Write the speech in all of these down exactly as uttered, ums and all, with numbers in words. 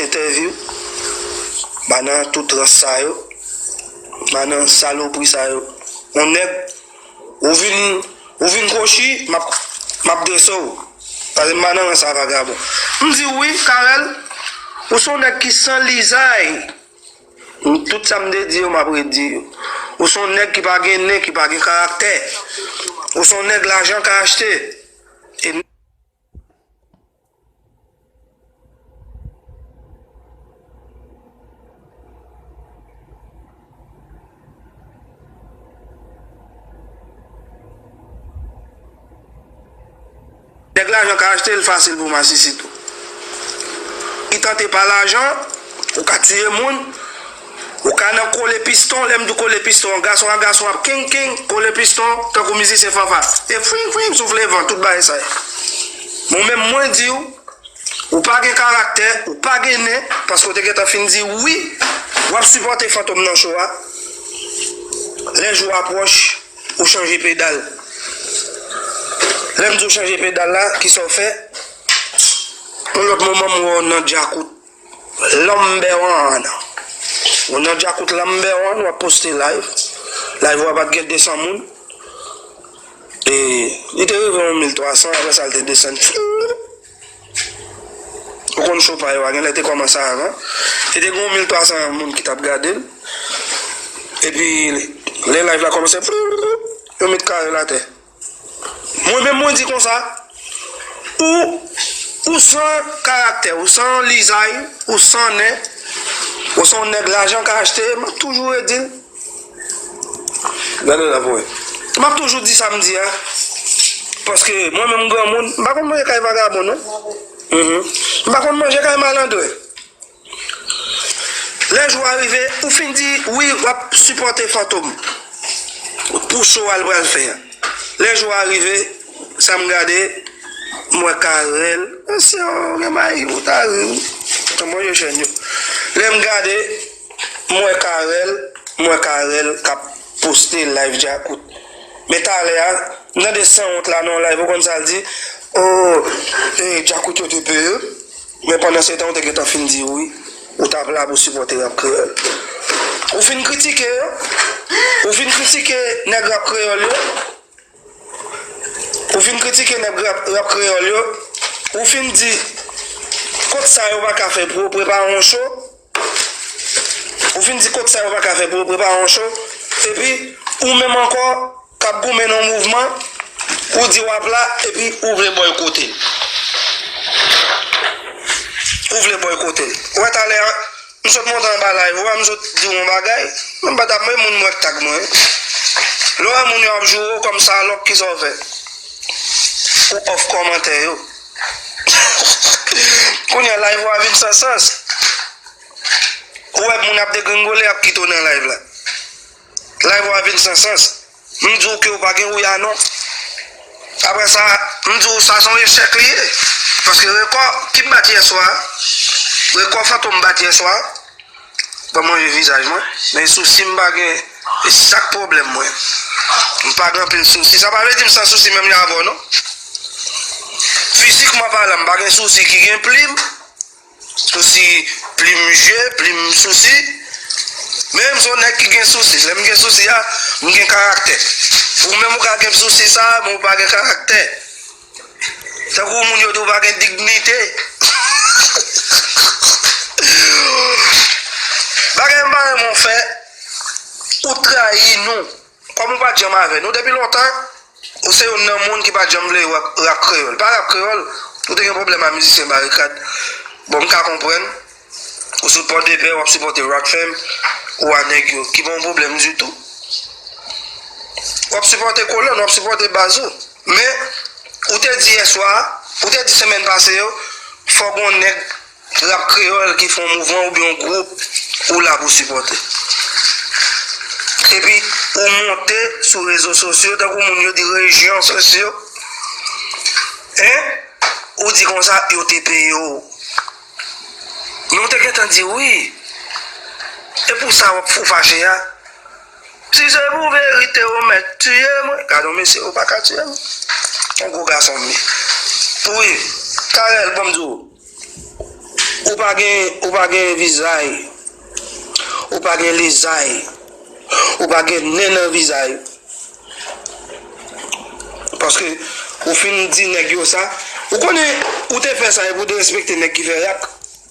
entèvyou, m pa nan tout rans sa yo, m pa nan salopri sa yo. Yon nèg, ou vin, ou vin kwochi, m ap, m ap drese w. Paske m pa nan rans a vagabon. M di w wi, Carel, ou se yon nèg ki san lizay. Tout sa m te di yo, m ap redi yo. Ou se yon nèg ki pa gen nen, ki pa gen karaktè. Ou se yon nèg lajan ka achte. E Nèg lajan ka achte l fasil pou masisi tou. Li tante pa lajan, ou ka tiye moun, ou ka nan kole piston, lè m di w kole piston, gason a gason ap king king, kole piston, tankou mizisyen fanfa. E fring fring, soufle van, tout bagay sa yo. Mwen menm, mwen di w, ou pa gen karaktè, ou pa gen nen, paske w te gentan fin di wi, w ap sipòte Fantom nan cho a. Lè jou a pwòch, ou chanje pedal. Lè m di w chanje pedal la, kisa w fè? Yon lòt moman, m wè w nan djakout number one. Ou nan djakout number one, w ap poste live. Live ou a pa t gen de san moun. E li te rive yon mil twa san, apre sa, l te desann. Ou konn cho pa yo a, genlè te kòmanse avan. Li te gen yon mil twa san moun ki t ap gade l. Epi, lè live la kòmanse, yo met Carel atè. Mwen menm, mwen di konsa, ou, ou san karaktè, ou san lizay, ou san nen, ou se yon nèg lajan ka achte, m ap toujou redi l. Gade la pou wè. M ap toujou di sa m di a. Paske mwen menm granmoun, m pa konn manje kay vagabon non. Mhm. M pa konn manje kay malandren. Lè jou a rive, ou fin di wi, w ap sipòte Fantom pou cho a l pral fè a. Lè jou a rive, sa m gade, m wè Carel. Mesye, ou gen mayi, ou ta ri wi. Tanpon yo chèn yo. Lè m gade, m wè Carel, m wè Carel k ap poste live Djakout. Men talè a, m tande sanwont la nan yon live, ou konn sa l di? Oh, eh, Djakout yo te peye. Men pandan se tan, ou te gentan fin di wi, ou t ap la pou sipòte rap kreyòl. Ou fin kritike yo, ou fin kritike nèg rap kreyòl yo, ou fin kritike nèg rap, rap kreyòl yo, ou fin di kot sa yo pa ka fè pou yo prepare yon cho, ou fin di kot sa yo pa ka fè pou yo prepare yon cho, epi ou menm ankò, k ap goumen nan mouvman, ou di w ap la, epi ou vle bòykote l. Ou vle bòykote l. Ou wè talè a, m sot monte anba live ou a, m sot di w yon bagay, men m pa t ap, men moun mwen k tag mwen. Lè w wè moun yo ap joure w kòm salòp, kisa w fè? Ou off kòmantè yo. Kounye a live ou a vin san sans. Ou wè moun ap degringole, ap kite w nan live la. Live ou a vin san sans. M di w ke w pa gen ouya non. Apre sa, m di w sa se yon echèk li ye. Paske rekò ki m bat yè swa, rekò Fantom bat yè swa, ban m ranje vizaj mwen. Men sousi m pa gen, e sa k pwoblèm mwen. M pa gen anpil sousi. Sa pa vle di m san sousi menm jan avè w non. Fizikman palan, m pa gen sousi ki gen plim. Sousi, plim je, plim sousi. Men m se yon nèg ki gen sousi. Lè m gen sousi a, m gen karaktè. Ou menm ou ka gen sousi sa, men ou pa gen karaktè. Tankou moun yo di w pa gen dignite. Bagay m pa renmen w fè, ou trayi nou. Kòm ou pa t janm avè nou depi lontan, ou se youn nan moun ki pa t janm vle rap, rap kreyòl. Pa rap kreyòl, ou te gen pwoblèm ak mizisyen Barikad. Bon, m ka konprann. Ou sot Pòdepè, w ap sipòte Rockfam, ou a nèg yo, ki pa yon pwoblèm ditou. W ap sipòte kolòn, w ap sipòte baz ou. Men, ou te di yè swa, ou te di semèn pase yo, fòk yon nèg rap kreyòl ki fè yon mouvman oubyen yon gwoup, ou la pou sipòte. Epi, ou monte sou rezo sosyo, tankou moun yo di rejyon sosyo. Hein? Ou di konsa, yo te peye w. Men w te gentan di wi. E pou sa w ap fou fache a? Si se pou verite, ou mèt tiye mwen. Gade yon mesye, ou pa ka tiye m. Yon gwo gason m ye. Wi, Carel, ban m di w. Ou pa gen, ou pa gen vizay. Ou pa gen lizay. Ou pa gen nen nan vizay. Paske ou fin di nèg yo sa. Ou konnen, ou te fè sa e pou derespekte nèg ki fè rap,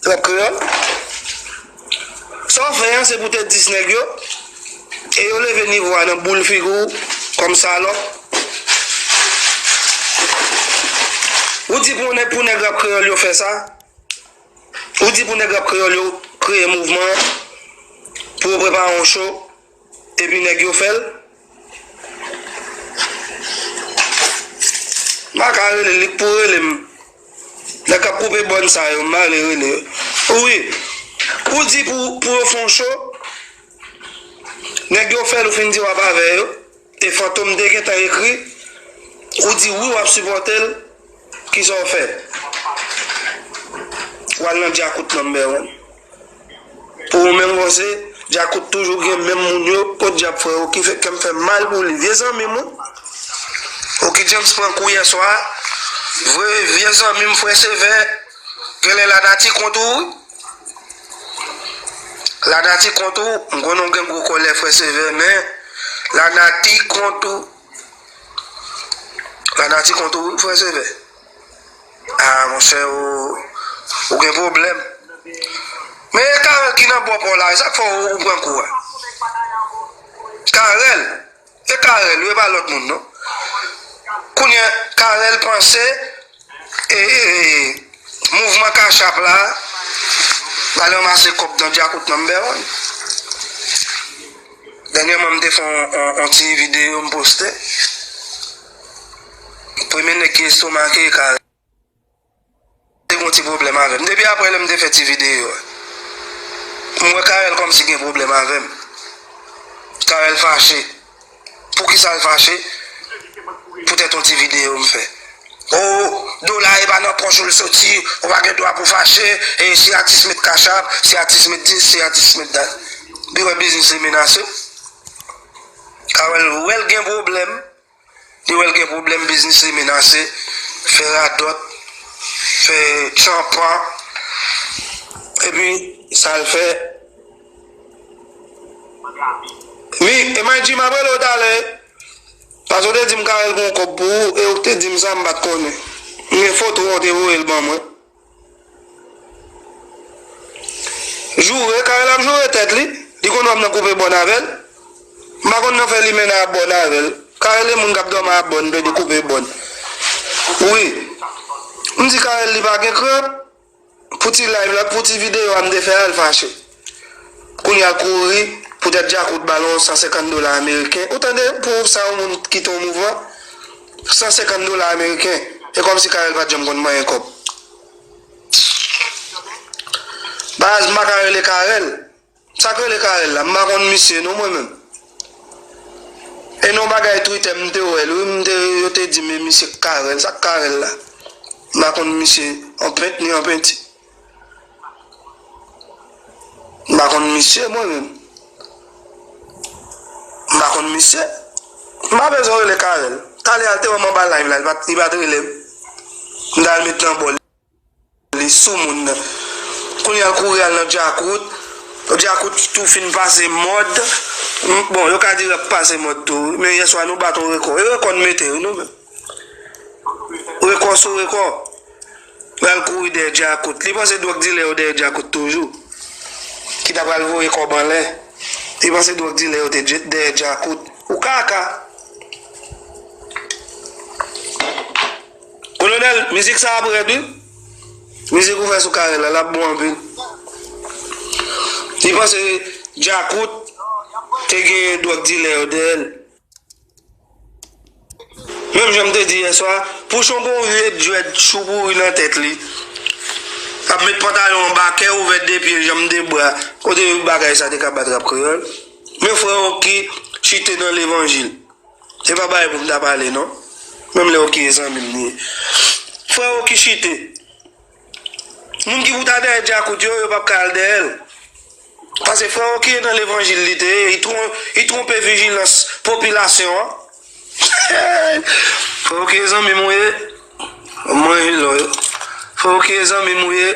rap kreyòl. Sa w fè an, se pou te dis nèg yo, e yo leve nivo a nan boul figi w kòm salòp. Ou di pou nèg, pou nèg rap kreyòl yo fè sa. Ou di pou nèg rap kreyòl yo kreye mouvman an, pou yo prepare yon cho, epi nèg yo fè l. M pa ka rele l, li k pou rele m. Nèg k ap koupe bòn sa yo, m ale rele yo. Wi. Ou di pou, pou yo fè yon cho, nèg yo fè l, ou fin di w ap avè yo. E Fantom te gentan ekri, ou di wi w ap sipòte l, kisa w fè? W al nan Djakout number one. Pou ou menm, Vòse, Djakout toujou gen menm moun yo, kot dyab frè Oki fè, kè m fè mal pou li. Vye zanmi m, wi. Oki James pran kou yèswa. Vre, vye zanmi m, frè Sevè, genlè lanati kont ou, wi. Lanati kont ou, m konnen w gen gwo kòlè, frè Sevè, men lanati kont ou. Lanati kont ou, wi, frè Sevè. A, monchè, ou, ou gen pwoblèm. Men e Karèl ki nan bò pa w la, e sa k fè w, ou pran kou a. Karèl, e Karèl, wi, e pa lòt moun, non. Kounye a, Karèl panse, e, e, e, mouvman Cash App la, al ranmase kòb nan Djakout number one. Dènyèman, m te fè yon, yon, yon ti videyo m poste. Premye nèg ki estomake e Karèl. Te gen yon ti pwoblèm avè m. Depi apre lè m te fè ti videyo a, m wè Karèl kòmsi gen pwoblèm avè m. Karèl fache. Poukisa l fache? Poutèt yon ti videyo m fè. O, dola e pa nan pòch ou l soti, ou pa gen dwa pou fache, e si atis met Cash App, si atis met dis, si atis met dat. Li wè biznis li menase. Karèl wè l gen pwoblèm. Li wè l gen pwoblèm, biznis li menase, fè radòt, fè tchanpan. Epi, sa l fè. Mi, e M I G, m ap rele w talè. Paske w te di m Karèl gen yon kòb pou ou, e ou k te di m sa, m pa t konnen. M gen foto a, w te voye l ban mwen. Joure, Karèl ap joure tèt li. Li konn wè m nan koupe bòn avè l. M pa konn nan fè li mennen a bòn avè l. Karèl e moun k ap dòmi a bòn, plede koupe bòn. Wi. M di Karèl li pa gen kran. Pou ti live la, pou ti videyo a m te fè a, l fache. Kounye a l kouri, poutèt Djakout ba l yon san senkant dola ameriken. Ou tande, pou sa yon moun kite yon mouvman, san senkant dola ameriken. E kòmsi Karèl pa t janm konn manyen kòb. Baz, m pa ka rele Karèl. Sa k rele Karèl la, m pa konn misye non mwen menm. E nan yon bagay Twitter m te wè l wi, m te, yo te di m e misye Karèl, sa k Karèl la? M pa konn misye an pent ni an penti. M pa konn misye mwen menm. M pa konn misye. M pa bezwen rele Karèl. Talè a l te wè m anba live la, li pa t, li pa t rele m. M t al met nan bò l. Li sou moun nan. Kounye a l kouri al nan Djakout. Djakout tou fin pase mòd. M, bon, yo ka di rap pase mòd tou, wi. Men yèswa nou bat yon rekò. E rekò n mete, wi, nou menm. Rekò sou rekò. L al kouri dèyè Djakout. Li panse dwòg dilè yo dèyè Djakout toujou. Ki ta pral voye kòb anlè. Li panse dwòg dilè yo te dje-, dèyè Djakout. Ou kaka. Kolonèl, mizik sa ap rèd, wi. Mizik ou fè sou Karèl la, l ap bon anpil. Li panse Djakout te gen dwòg dilè yo dèyè l. Menm jan m te di yèswa, Pouchon gon vye djwèd chou pouri nan tèt li. L ap met pantalon anba kè, ouvè de pye, janm de bra. Kote bagay sa te ka bat rap kreyòl? Men frè Oki chite nan levanjil. Se pa bagay pou m ta pale non. Menm lè Oki e zanmi m li ye. Frè Oki chite. Moun ki pou ta dèyè Djakout yo, yo p ap ka al dèyè l. Paske frè Oki e nan levanjil li te ye, li tron-, li twonpe vijilans popilasyon an. Frè Oki e zanmi m ou ye. Mwen e lò yo. Frè Oki e zanmi m ou ye.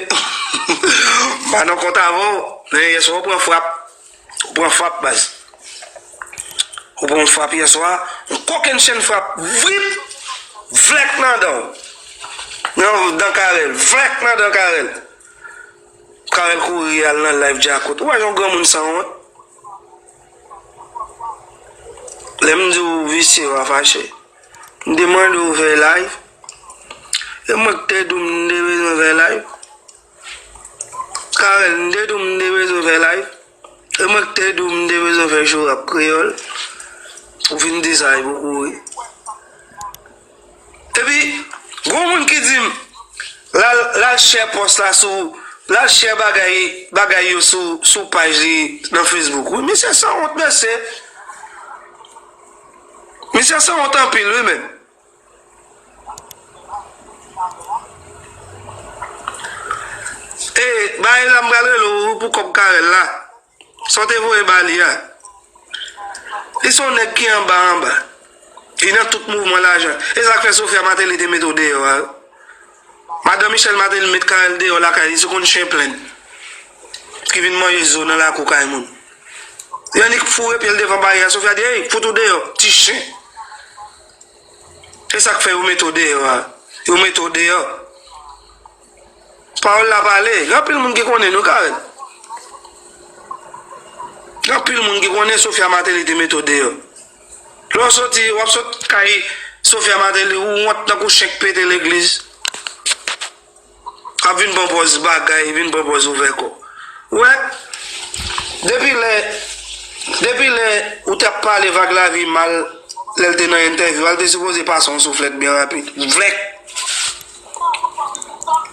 M pa nan kont avè w, men yèswa ou pran frap. Ou pran frap, baz. Ou pran yon frap yèswa, yon kokennchenn frap, vrip, vlèk nan dan w. Nan dan Carel, vlèk nan dan Carel. Carel kouri al nan live Djakout. Ou wè jan yon granmoun sanwont? Lè m di w visye, w a fache. M te mande w fè live. E mwen k te di w m te bezwen fè live. Carel, m te di w m te bezwen fè live. E mwen k te di w m te bezwen fè show rap kreyòl. Ou fin di sa epi w kouri. Epi, gon moun ki di m, l al, l al share post la sou, l al share bagay, bagay yo sou, sou paj li nan Facebook. Wi, misye sanwont, mesye. Misye sanwont anpil, wi, menm. E, bagay la, m pral rele w pou kòb Carel la. Sa w te voye ba li a. Li se yon nèg ki anba, anba. Li nan tout mouvman lajan. E sa k fè Sophia Martelly te mete w deyò a. Madan Michel Martelly met Carel deyò lakay li, se konn chen plenn. Ki vin manje zo nan lakou kay moun. Yannick foure pye l devan baryè a, Sophia di, "Ey, fout ou deyò, ti chen." E sa k fè yo mete w deyò a. Yo mete w deyò. Pawòl la pale. Gen anpil moun ki konnen nou, Carel. Gen anpil moun ki konnen Sophia Martelly te mete w deyò. Lè w soti, w ap sot kay Sophia Martelly, ou wont tankou chen k pete legliz. Ap vin pran pòz bagay, vin pran pòz ouvè kò. Ou wè, depi lè, depi lè ou t ap pale Vag Lavi mal, lè l te nan entèvyou a, l te sipoze pase yon souflèt byen rapid. Vlèk!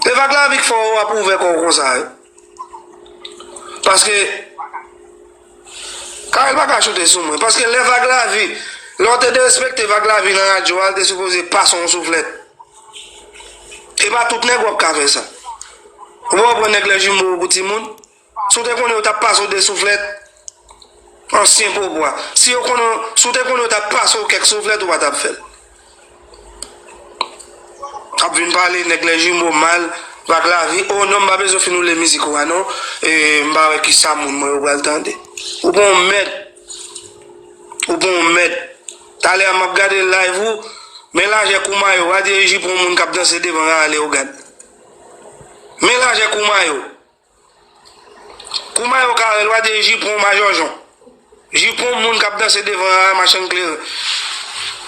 E Vag Lavi k fè w ap ouvè kò w konsa, wi. Paske, Carel pa ka choute sou mwen. Paske lè Vag Lavi, lè w te derespekte Vag Lavi nan radyo a, l te sipoze pase yon souflèt. E pa tout nèg w ap ka fè sa. Ou pa pran nèg lè jimo pou timoun. Si w te konnen yo t ap pase w de souflèt, ansyen popwa. Si yo konnen, si w te konnen yo t ap pase w kèk souflèt, ou pa t ap fè l. Ap vin pale nèg lè jimo mal, Vag Lavi. O non, m pa bezwen fin woule mizik ou a non. E, m pa wè kisa moun mwen yo pral tande. Ou pa yon mèd. Ou pa yon mèd. Talè a m ap gade live ou, men lajè kou mayo, w a dirije pou yon moun k ap danse devan Rara Leyogàn. Men lajè kou mayo. Kou mayo Carel, w a dirije pou yon majòjon. Jipon moun k ap danse devan a machann kleren.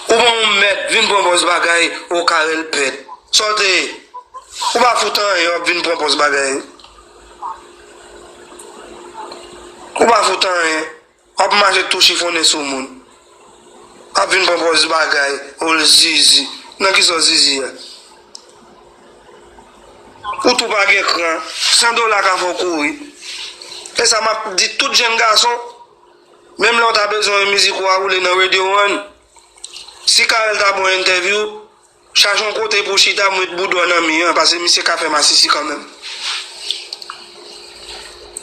Ou pa yon mèd, vin pran pòz bagay, o Carel pèd. Sa w te ye? Ou pa fout anyen, w ap vin pran pòz bagay. Ou pa fout anyen. W ap mache tou chifonnen sou moun. W ap vin pran pòz bagay, o l zizi. Nan kisa w zizi a? Ou tou pa gen kran. San dola ka fè w kouri. E sa m ap di tout jèn gason, menm lè w ta bezwen wè mizik ou a woule nan Radio One, si Carel ta ba w entèvyou, chache yon kote pou w chita, met bouda w nan mi an, paske misye ka fè masisi kanmenm.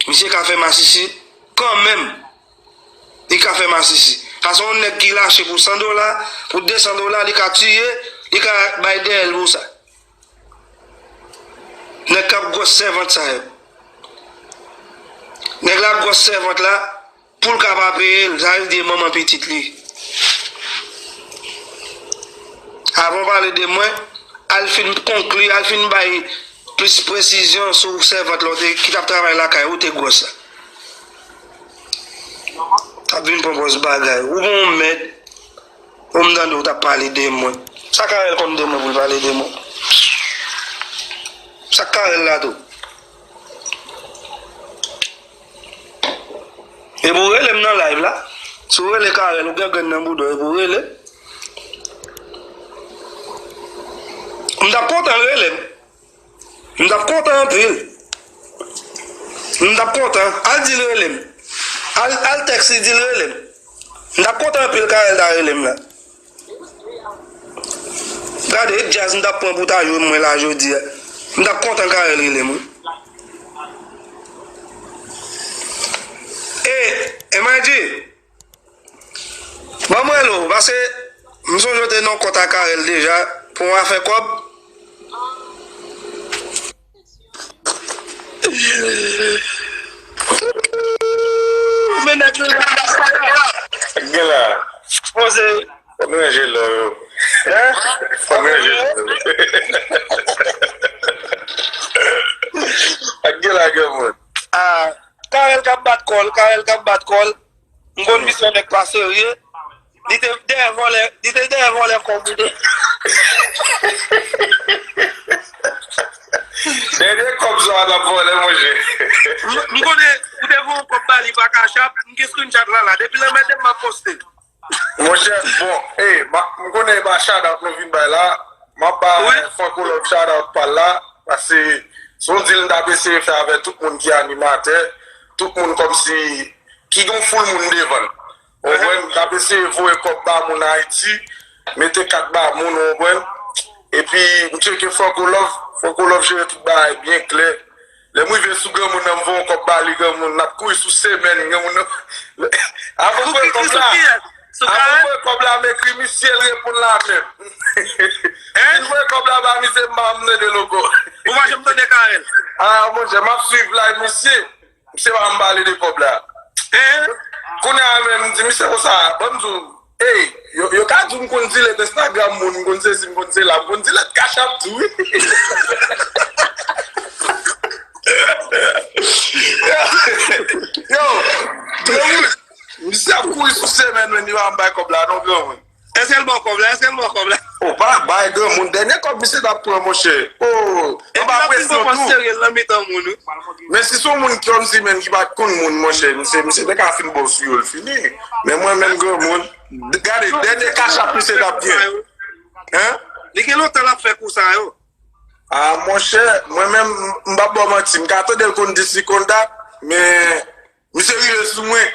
Misye ka fè masisi kanmenm. Li ka fè masisi. Sa se yon nèg ki lache pou san dola, pou de san dola, li ka tiye, li ka bay dèyè l pou sa. Nèg k ap gwòs sèvant sa yo. Nèg la gwòs sèvant la, pou l ka pa peye l, sa vle di e manman pitit li. Avan w pale de mwen, al fin konkli, al fin bay plis presizyon sou sèvant la w te, ki t ap travay lakay ou, te gwòs la. Ap vin pran pòz bagay. Ou bon mèd. Ou m tande w t ap pale de mwen. Sa Carel konn de mwen pou l pale de mwen? Sa Carel la tou? Epi w rele m nan live la. Si w rele Carel, ou gen grenn nan bouda w, epi w rele. M t ap kontan l rele m. M t ap kontan anpil. M t ap kontan. Al di l rele m. Al, al tèks li, di l rele m. M t ap kontan anpil Carel ta rele m la. Gade, e djaz m t ap pran pou ta jwe mwen la jodi a. M t ap kontan Carel rele m, wi. E, e M I G, ban mwen lo, paske m sonje w te nan kont a Carel deja pou yon afè kòb. Men nèg yo la. Gen la. Poze. Fò n ranje lò yo. Hein? Fò n ranje lò yo. Ak gen la, granmoun. Ah, Carel k ap bat kò l, Carel k ap bat kò l. M konn misye nèg pa serye. Li te dèyè vòlè, li te dèyè vòlè kòb ou te. Dènye kòb sa w t ap vòlè, monchè. M, m konnen ou te voye yon kòb ba li pa Cash App, m gen screenshot la la. Depi l anmède m, m ap poste l. Monchè, bon, eh, m konnen e pa shout out nou vin bay la. M ap ba Franco Love shout out pa l la. Paske se yon deal m t ap eseye fè avè tout moun ki animatè, tout moun kòmsi ki gen yon foul moun devan l. Ou konprann? M t ap eseye voye kòb ba moun Ayiti, mete kat ba moun, ou konprann? Epi m tcheke Franco Love, Franco Love jere tout bagay byen klè. Lè m rive sou granmoun nan, m voye yon kòb ba li, granmoun, n ap kouri sou semèn, granmoun nan. Avan m voye kòb la, avan m voye kòb la, m ekri misye, l reponn la menm. M voye kòb la ba misye, m pa janm tande l ankò. Ou pa janm tande Carel? Ah, monchè, m ap swiv live misye. Misye pa janm pale de kòb la. Kounye a menm, m di misye konsa, ban m di w, ey, yo, yo ka di w m konn delete Instagram moun, m konn sesi, m konn sela, m konn delete Cash App tou, wi. Yo, granmoun, misye ap kouri sou semèn, men li pa janm bay kòb la, non, granmoun. Èske l ba w kòb la? Èske l ba w kòb la? O, pa bay granmoun. Dènye kòb misye t ap pran, monchè. O, anba presyon tou. Epi l ap fin pran serye l nan mitan moun, wi. Men si se yon moun kòmsi menm ki pa t konn moun, monchè, misye, misye te ka fin ba w sou yo, l fini. Men mwen menm granmoun, gade, dènye Cash App misye t ap gen. Hein? Li gen lontan l ap fè kou sa yo. Ah, monchè, mwen menm, m p ap ba w manti, m ka tande l konn dis, li konn dat, men misye rive sou mwen.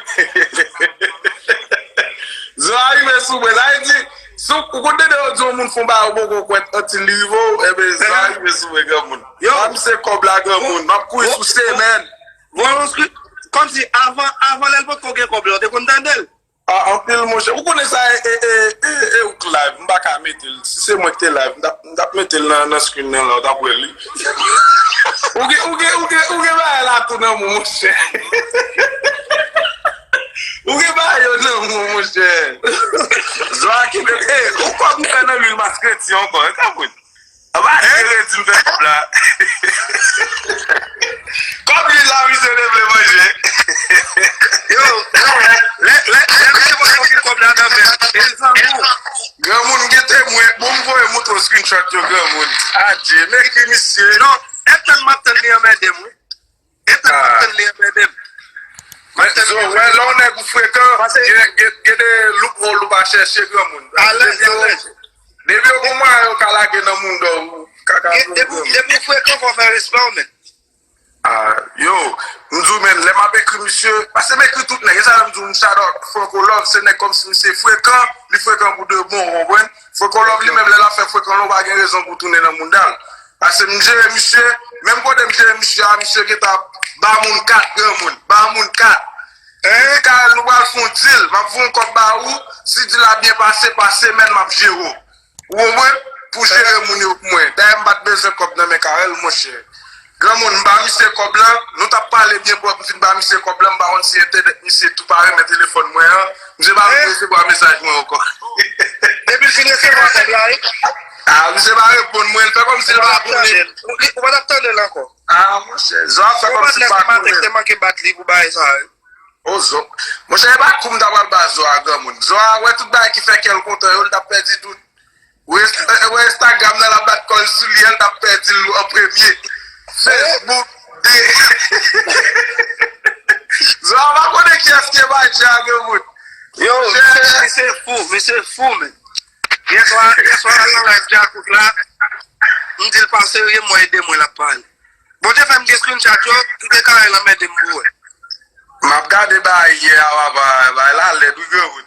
Zo a rive sou mwen. Sa vle di, si w, ou konn tande yo di yon moun fè yon bagay ou poko kwè antil li rive w, enben, zo a rive sou mwen, granmoun. Yo, ba misye kòb la, granmoun. M ap kouri sou semèn. Voye yon screen, kòmsi avan, avan lè l potko gen kòb la, w te konn tande l? Ah, anpil, monchè. Ou konnen sa, e, e, e, e, e, ou k live, m pa ka mete l. Si se mwen ki te live, m t ap, m t ap mete l nan, nan screen nan la, w t ap wè li. Ou gen, ou gen, ou gen, ou gen bagay la tou nan men w, monchè. Ou gen bagay yo nan men w, monchè. Joaquin, e, ou kòb m fè nan lwil maskreti ankò, e ka pwen. Anba, hein? Jere di m fè kòb la. Kòb li la, misye te vle manje. Yo, lè, lè, lè, lè misye pote yon ti kòb la nan men l, e zanmi w. Granmoun gen temwen. Bon, m voye montre w screenshot yo, granmoun. Adye, m ekri misye. Non, e tann m ap tann li anmède m, wi. E tann m ap tann li anmède m. Men, so, wè, lè yon nèg ou frekan, gen, gen, gen de loophole ou pa chèche, granmoun. Alèz, alèz. Depi yo gon mwayen yo ka lage nan moun dò ou, kaka. Depi, depi w frekan, fò w fè respè w, men. Ah, yo, m di w, men, lè m ap ekri misye, paske m ekri tout nèg, e sa m di w, m shout out Franco Love, se nèg kòmsi misye frekan, li frekan pou de bon, ou konprann? Franco Love li menm, lè l ap fè frekan, ou pa gen rezon pou tounen nan mouda l. Paske m jere misye, menm kote m jere misye a, misye gentan ap ba moun kat, granmoun, ba moun kat. Li di, Carel, nou pral fè yon deal, m ap voye yon kòb ba ou, si deal la byen pase, pa semèn, m ap jere w. Ou konprann? Pou jere moun yo pou mwen. Dayè, m pa t bezwen kòb nan men Carel, monchè. Granmoun, m ba misye kòb la, nou t ap pale byen pwòp, m fin ba misye kòb la, m pa konn si entènèt misye tou pa renmen telefòn mwen an, misye pa vin resevwa mesaj mwen ankò. Depi l fin resevwa kòb la, wi. Ah, misye pa reponn mwen, l fè kòmsi l pa konnen. Ou pa t ap tande l ankò. Ah, monchè, Zo a fè kòmsi l pa konnen. Ou pa t nèg maten k te manke bat li pou bagay sa, wi. O, Zo. Monchè, e pa kou m ta pral ba Zo a, granmoun. Zo a wè tout bagay ki fè kè l kontan yo, l t ap pèdi tout. Ou Inst-, ou Instagram nan, l ap bat kò l sou li, l t ap pèdi l an premye. Facebook, de. Zo a pa konnen kiyès ki Ebaidja, granmoun. Yo, misye, misye fou, misye fou, men. Yèswa, yèswa, nan live Djakout la, m di l pa serye, m wè e de mwen l ap pale. Bondye fè m gen screenshot yo, tout e kare l anmède m pou wè. M ap gade bagay yè a, papa, bagay la lèd, wi, granmoun.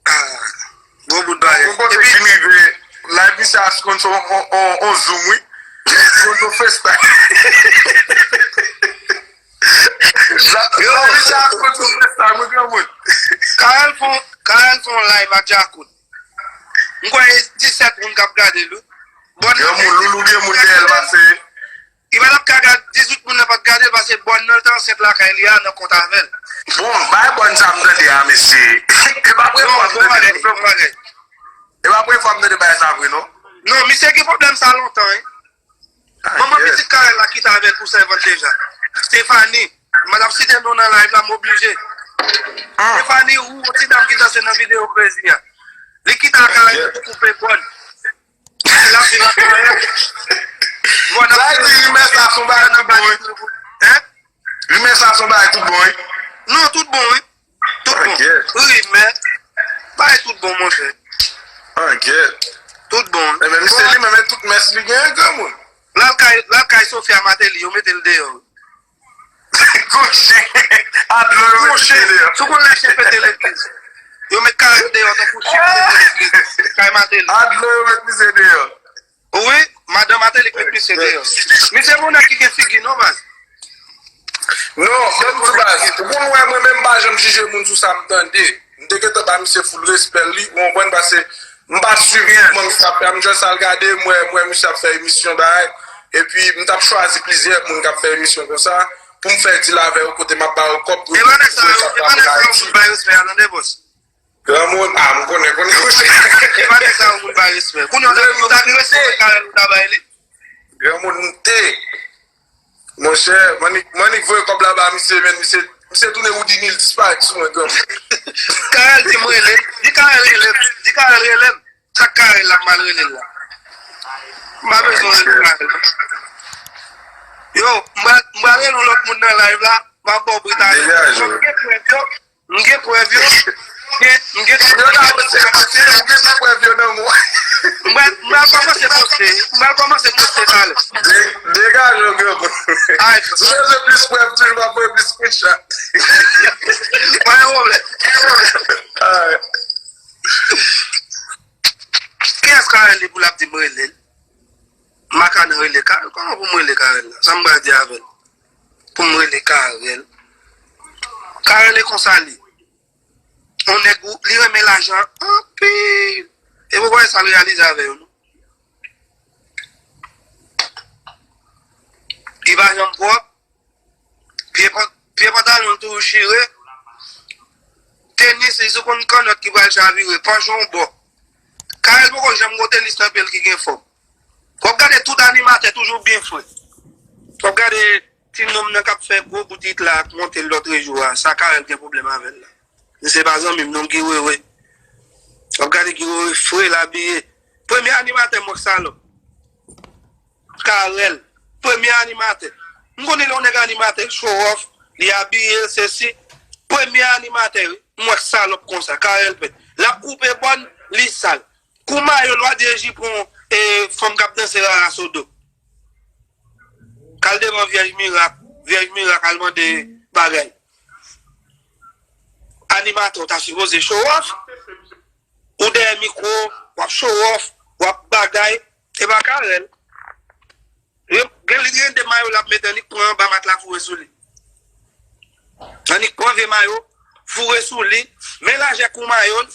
Ah, gwo bout bagay. Ou konn kote ki rive, live misye a sponsor on, on, on, on Zoom, wi. Sponsor FaceTime. Live misye a sponsor FaceTime, wi, granmoun. Carel fè on, Carel fè on live ak Djakout. M kwè e disèt moun k ap gade l, wi. Bon, granmoun, Loulou gen moun dèyè l pase. Li pa t ap ka gad dizuit moun nan pa t gade l paske bòn nan l te ansent lakay li a nan kont avè l. Bon, bay bòn sa m tande a, mesye. E pa premye fwa m tande l. E pa premye fwa m tande bagay sa vre, non. Non, misye gen pwoblèm sa lontan, wi. Manman pitit Carel la kite avè l pou sèvant deja. Stephanie, m pa t ap site non nan live la, m oblije. Stephanie, ou, yon ti dam ki danse nan videyo Crazy a. Li kite ak Carel pou koupe bòn. L ap viv ak Carel. Bòn ap. Sa vle di rimè sa se yon bagay tout bon, wi. Hein? Rimè sa se yon bagay tout bon, wi. Non, tout bon, wi. Tout bon. Rimè. Bagay tout bon, monchè. Tout bon. Enben, misye li menm, e tout mès li genyen, granmoun. L al kay, l al kay Sofia Martelly, yo mete l deyò. Kouche. A dlo, yo mete l deyò. Si w konn lè chen pete legliz, yo met Carel deyò tankou chen pete legliz. Kay Martelly. A dlo, yo met misye deyò. Wi, madan Martelly k met misye deyò. Misye pa yon nèg ki gen figi non, baz. Non, ban m di w, baz, ou konn wè mwen menm m pa janm jije moun sou sa m tande. M te gentan ba misye full respè li, ou konprann, paske m pa t swiv mouvman misye ap fè a, m just al gade, m wè, m wè misye ap fè emisyon bagay, epi m t ap chwazi plizyè moun k ap fè emisyon konsa, pou m fè deal avè yo kote m ap ba yo kòb pou yo fè sa pou Ayiti. Granmoun, a, m konnen, konnen. E pa nèg sa yo moun pa respè. Kounye a, ou ta agrese Carel, ou ta bay li? Granmoun, m te. Monchè, Manik, Manik voye kòb la ba misye, men misye, misye tounen Houdini, l disparèt sou mwen, granmoun. Carel di m rele, di Carel rele m, di Carel rele m. Sa Carel la, m al rele l la. M pa bezwen rele Carel. Yo, m pral, m pral rele yon lòt moun nan live la, m ap ba w bri talè. Degaje w. Gen prèv yo. M gen prèv yo. M gen, m gen tout prèv yo. Yo ta poste, poste, ou gen tout prèv yo nan men w. M pral, m pral kòmanse poste. M pral kòmanse poste talè. De-, degaje w, granmoun. Alright. Si w bezwen plis prèv, toujou ap voye plis screenshot. Pa gen pwoblèm. Alright. Kiyès Carel li pou l ap di m rele l? M pa ka nan rele Carel. Kòman pou m rele Carel la? Sa m pral di avè l? Pou m rele Carel. Carel e konsa li. Yon nèg ou, li renmen lajan anpil. E pou wè sa l reyalize avè yo, non. Li pa janm pwòp. Pye pan-, pye pantalon l toujou chire. Tenis li, si w konn kannòt ki pral chavire, panch yon bò. Carel poko janm gen tenis nan pye l ki gen fòm. W ap gade tout animatè toujou byen fre. W ap gade ti nonm nan k ap fè gwo bout it la ak monte l lòtrejou a, sa Carel gen pwoblèm avè l la. Misye pa zanmi m non, Guy Wewe. W ap gade Guy Wewe fre l abiye. Premye animatè m wè k salòp. Carel, premye animatè. M konnen lè yon nèg animatè, show off, li abiye, sesi. Premye animatè, wi. M wè salòp konsa, Carel Pèt. L ap koupe bòn, li sal. Kou mayo l, w a di e jipon, e, fanm k ap danse rara sodo. K al devan Vyèj Mirak, Vyèj Mirak al mande bagay. Animatè, w ta sipoze show off. Ou dèyè mikwo, w ap show off, w ap bagay, e pa Carel. Gen, gen li gen de mayo l ap mete, annik pran anba matla foure sou li. Annik pran vye mayo, foure sou li, men lajè kou mayo l.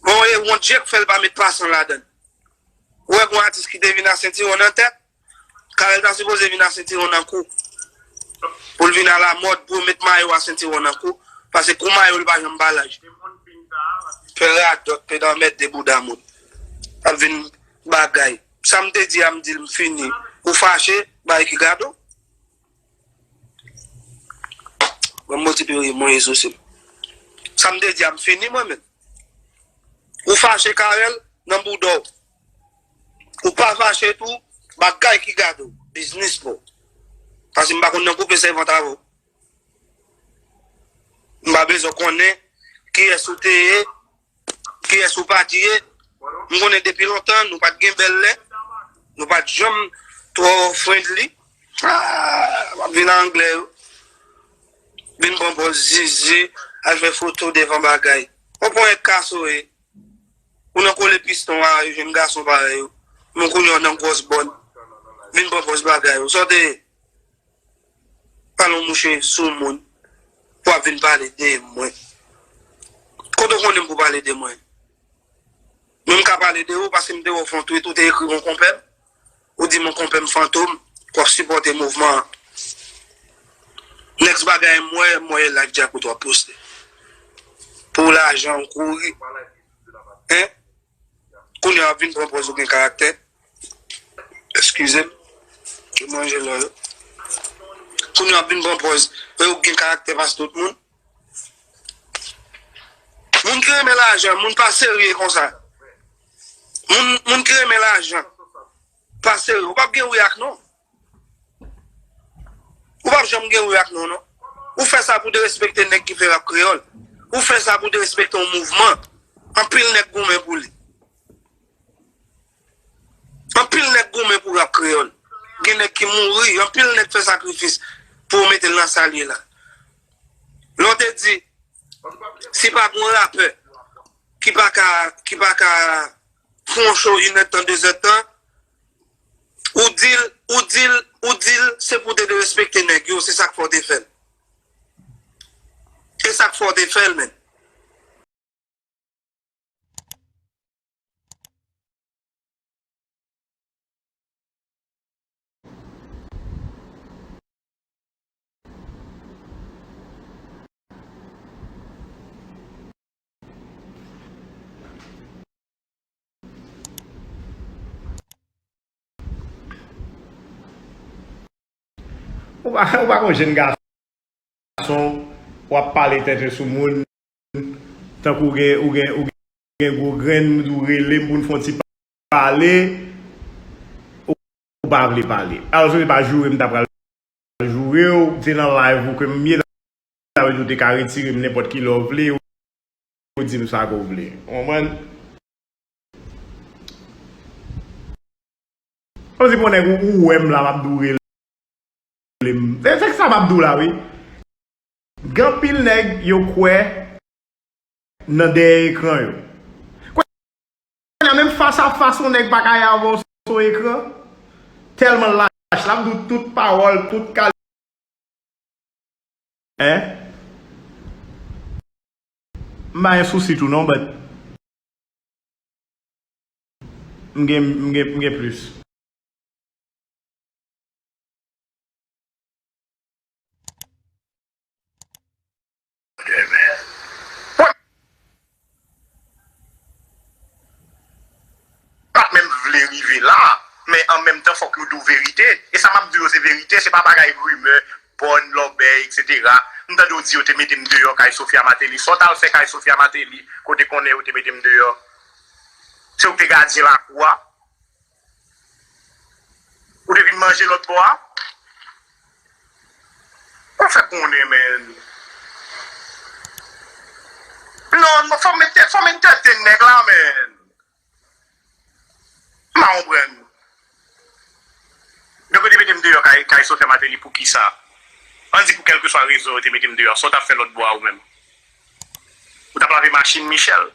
Bon, e wont je k fè l pa met pasan ladan l. Ou wè gon atis ki te vin a sentiwon nan tèt, Carel ta sipoze vin a sentiwon nan kou. Pou l vin alamòd, pou yo met mayo a sentiwon nan kou. Paske kou mayo l pa janm ba laj. Pè radòt, pè danmède bouda moun. Ap vin bagay. Sa m te di a, m di l m fini. Ou fache, bay ki gado. Ban m moti peri, mwen rezouse m. Sa m te di a, m fini mwen menm. Ou fache Carel nan bouda w. Ou pa fache tou, bagay ki gade w, biznis pa w. Paske m pa konn nan koupe sèvant avè w. M pa bezwen konnen kiyès ou te ye, kiyès ou pa t ye. M konnen depi lontan, nou pa t gen bèl lè. Nou pa t janm twò friendly. Ah, w ap vin a anglè yo. Vin pran pòz zizi, al fè foto devan bagay. Ou pran yon kaso ye. Ou nan kole piston a, jèn gason parèy ou. Men kounye a w nan gwòs bòn. Vin pran pòz bagay ou. Sa w te ye? Pale yon mouche sou moun. Pou w ap vin pale de mwen. Kote w konnen m pou pale de mwen? Men m ka pale de ou paske m te wè w fè yon tweet, ou te ekri mon konpè m. Ou di mon konpè m fantom. w ap sipòte mouvman an. Next bagay m wè, m wè e live Djakout w ap poste. Pou lajan w kouri. Hein? Kounye a w ap vin pran pòz ou gen karaktè. Eskize m. Mwen manje lò yo. Kounye a w ap vin pran pòz. E ou gen karaktè pase tout moun. Moun ki renmen lajan, moun pa serye konsa. Moun, moun ki renmen lajan, pa serye. Ou p ap gen wi ak non. Ou p ap janm gen wi ak non, non. Ou fè sa pou derespekte nèg ki fè rap kreyòl. Ou fè sa pou derespekte yon mouvman. Anpil nèg goumen pou li. Anpil nèg goumen pou rap kreyòl. Gen nèg ki mouri, anpil nèg fè sakrifis pou yo mete l nan sa l ye la. Lè w te di, si pa gen yon rapè ki pa ka, ki pa ka fè yon show inèdtan, dezèdtan, ou di l, ou di l, ou di l, se pou w te derespekte nèg yo, se sa k fè w te fè l. E sa k fè w te fè l, menn. Ou pa, ou pa konn jèn gason, w ap pale tenten sou moun, tankou w gen, ou gen, ou gen gwo grenn, ou rele m pou n fè yon ti pale, ou pa vle pale. Alò, si w te pa joure m, m ta pral joure w, se nan live ou ke m ye, sa vle di w te ka retire m nenpòt ki lè w vle, ou di m sa ke w vle. Ou konprann? Kòmsi pou nèg ou, ou wè m la, m ap di w rele m. Se, se sa m ap di w la, wi. Gen anpil nèg, yo kwè nan dèyè ekran yo. Kounye a, menm fas a fas, yon nèg pa ka ye avè w sou ekran. Tèlman lach, l ap di w tout pawòl, tout kalite. Hein? M pa gen sousi tou non, but m gen, m gen, m gen plis. Pa t menm vle rive la, men an menm tan fòk yo di w verite. E sa m ap di yo se verite, se pa bagay rimè, bòn, lòbèy, etsetera. M tande yo di yo te mete m deyò kay Sophia Martelly. Sa w t al fè kay Sophia Martelly, kote konnen yo te mete m deyò? Se ou k te gadyen lakou a? Ou te vin manje lòt bò a? Ou fè konnen, menn. Non, non, fò m ente-, fò m entertain nèg la, menn. M pa konprann. Donk, yo te mete m deyò kay, kay Sophia Martelly pou kisa? Ann di pou kèlkeswa rezon yo te mete m deyò. Sa w t ap fè lòt bò a ou menm? Ou t ap lave machin Michel?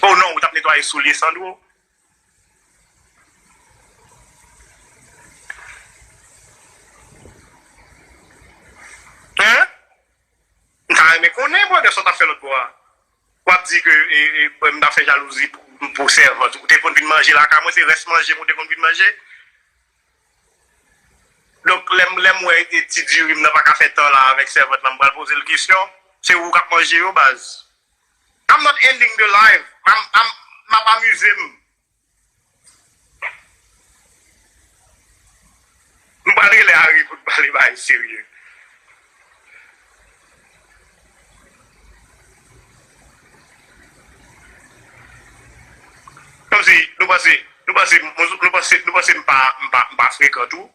Oh non, ou t ap netwaye soulye Sandro? Hein? M ta renmen konnen, brother, sa w t ap fè lòt bò a. W ap di ke, e, e, m t ap fè jalouzi pou, pou sèvant. Ou te konn vin manje lakay mwen, se rès manje m ou te konn vin manje. Donk, lè m, lè m wè, e, ti diri m nan pa ka fè tan la avèk sèvant lan, m pral poze l kesyon. Se ou k ap manje yo, baz. I'm not ending the live. I'm, I'm, m ap amize m. M pral rele Harry pou n pale bagay serye. Kòmsi nou panse, nou panse, nou panse, nou panse m pa, m pa, m pa frekan tou.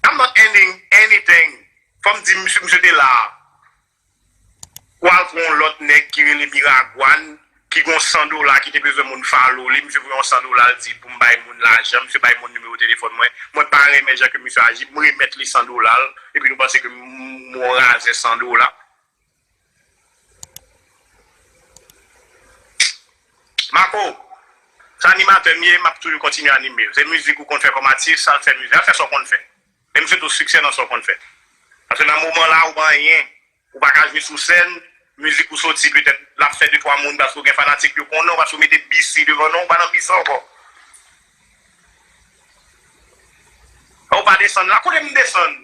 I'm not ending anything. Fò m di misye, misye te la. Ou al pran yon lòt nèg ki rele Miragwàn, ki gon san dola, ki te bezwen moun follow li, misye voye yon san dola, l di pou m bay moun lajan, misye bay moun nimewo telefòn mwen. Mwen pa renmen jan ke misye aji, m remèt li san dola l, epi nou panse ke m, m yon razè san dola. Marco, se animatè m ye, m ap toujou kontinye anime. Se mizik ou konn fè kòm atis, al fè mizik, al fè sa w konn fè. E m swete w siksè nan sa w konn fè. Paske nan moman la, ou pa anyen. Ou pa ka jwe sou sèn, mizik ou soti, petèt, l ap fè de twa moun, paske w gen fanatik, yo konnen w, paske w mete B C devan non w, ou pa nan B C ankò. Ou pa desann la, kote m desann?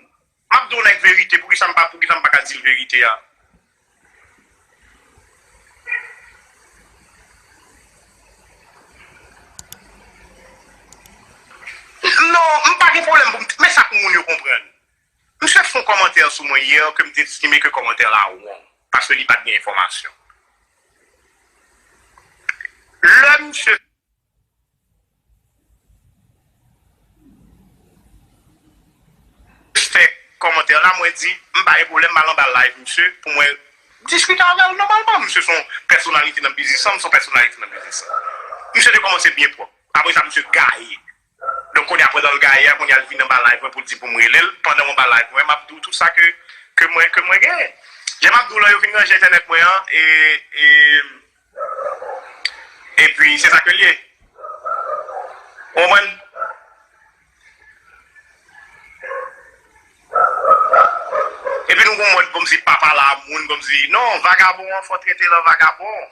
M ap di w nèg verite, poukisa m pa, poukisa m pa ka di l verite a? Non, m pa gen pwoblèm pou m, men sa pou moun yo konprann. Misye fè yon kòmantè sou mwen yè ke m te estime ke kòmantè la wrong, paske li pa t gen enfòmasyon. Lè misye fè kòmantè la, mwen di, m pa gen pwoblèm, m al anba live misye pou mwen diskite avè l nòmalman. Misye se yon pèsonalite nan biznis lan, m se yon pèsonalite nan biznis lan. Misye te kòmanse byen pwòp. Apre sa, misye gaye. Donk, kounye a, pandan l gaye a, kounye a, l vin anba live mwen pou l di pou m rele l. Pandan m anba live mwen, m ap di w tout sa ke, ke mwen, ke mwen genyen. Jan m ap di w lan, yo vin ranje entènèt mwen an, e, e, epi, se sa ke l ye. Ou konprann? Epi nou gon mòd kòmsi pa pale a moun, kòmsi, non, vagabon an, fò trete l an vagabon.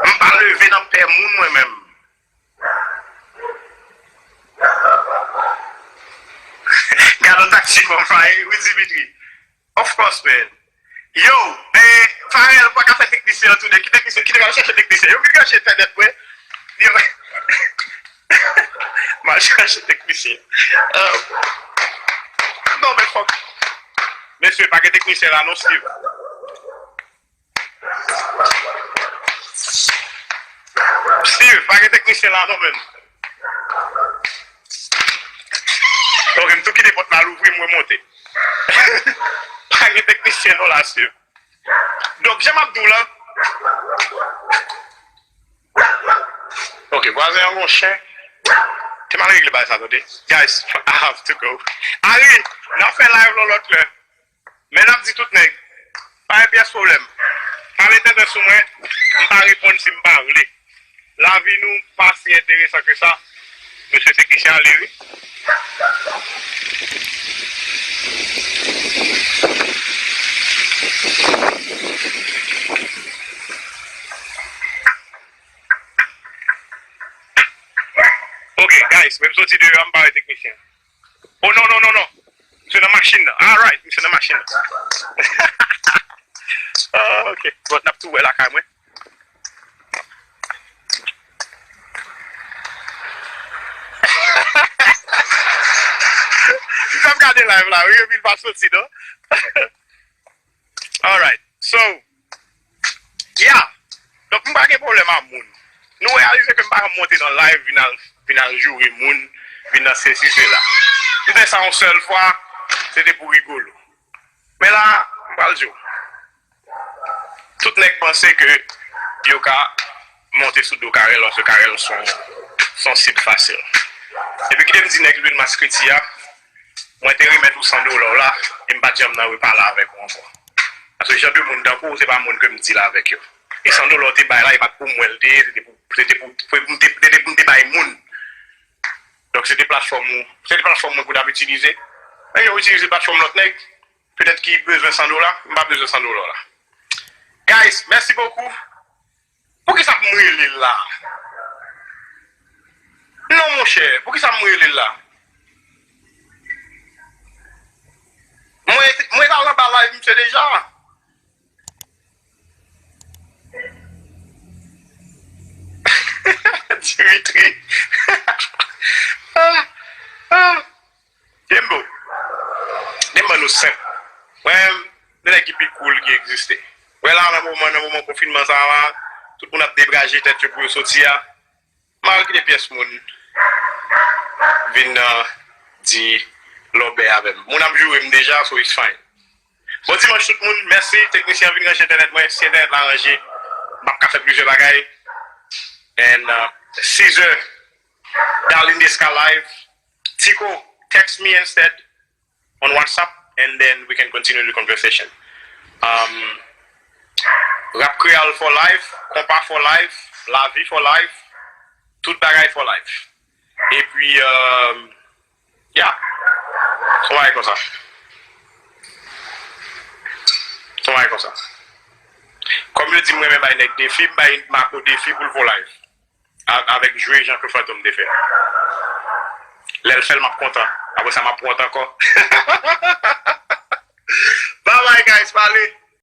M pa leve nan pè moun, mwen menm. Gad yon taxi konprann, wi, Dimitri. Of course, man. Yo, eh, Farel, ou pa ka fè teknisyen an tounen. Ki teknisyen? Kite m al chèche teknisyen. Yo vin chèche entènèt mwen. Yo, m al chèche teknisyen. Euh, non, men fòk. Mesye, pa gen teknisyen la, non, Steve. Steve, pa gen teknisyen la, non, men. Ok, m tou kite pòt la louvri, m remonte. Pa gen teknisyen non la, Steve. Donk, jan m ap di w lan. Ok, vwazen an gon chen. Te mal regle bagay sa, tande. Guys, I have to go. Harry, n a fè live lan lòt lè. Men n ap di tout nèg, pa gen pyès pwoblèm. Pale tenten sou mwen, m pa reponn si m pa vle. Lavi nou pa si enteresan ke sa. Mesye teknisyen ale wi. Ok, guys, men m soti deyò, m pa wè teknisyen. Oh, non, non, non, non. Misye nan machin nan. Alright, misye nan machin nan. Ah, ok. Bon, n ap tou wè lakay mwen. M t ap gade live la, wi, epi l pa soti, non? Alright. So, yeah. Donk, m pa gen pwoblèm a moun. Nou reyalize ke m pa janm monte nan live, vin al, vin al joure moun, vin nan sesi, sela. M fè sa yon sèl fwa, se te pou rigolo. Men la, m pral di w. Tout nèg panse ke yo ka monte sou do Carel, paske Carel se yon, se yon sib fasil. Epi kite m di nèg Lil Mas Kreti a, mwen te remèt ou san dola w la, e m pa t janm nan repale avèk ou ankò. Paske jan de moun tankou w, se pa moun ke m deal avèk yo. E san dola w te bay la, e pa t pou mwen l te ye, se te pou, se te pou, se pou m te, se te pou m te bay moun. Donk, se te platfòm ou, se te platfòm mwen pou w t ap itilize. Men yo itilize platfòm lòt nèg, petèt ki bezwen san dola, m pa bezwen san dola w la. Guys, mèsi bokou. Poukisa m rele l la? Non, monchè, poukisa m rele l la? Mwen, mwen t al anba live misye deja. Dimitri. Ah, ah. Dembo. Dembo nou senp. Mwen, de nèg ki pi cool ki egziste. Wè la, nan moman, nan moman konfinman sa a, tout moun ap degaje tèt yo pou yo soti a. M al kite pyès moun vin, uh, di lòbè avè m. Moun ap joure m deja, so it's fine. Bon dimanch tout moun, mèsi. Teknisyen an vin ranje entènèt mwen. Si entènèt la ranje, m ap ka fè plizyè bagay. And, uh, Caesar, Darlene Desca live. Tico, text me instead on WhatsApp, and then we can continue the conversation. Um, Rap Kreyòl for life, Konpa for life, Lavi for life, tout bagay for life. Epi, um, yeah, se yon bagay konsa. Se yon bagay konsa. Kòm yo di m renmen bay nèg defi, m bay Marco defi pou l for life. A-, avèk jwe jan ke Fantom te fè a. Lè l fè l, m ap kontan. Apre sa, m ap wont ankò. Bye bye, guys. Pale.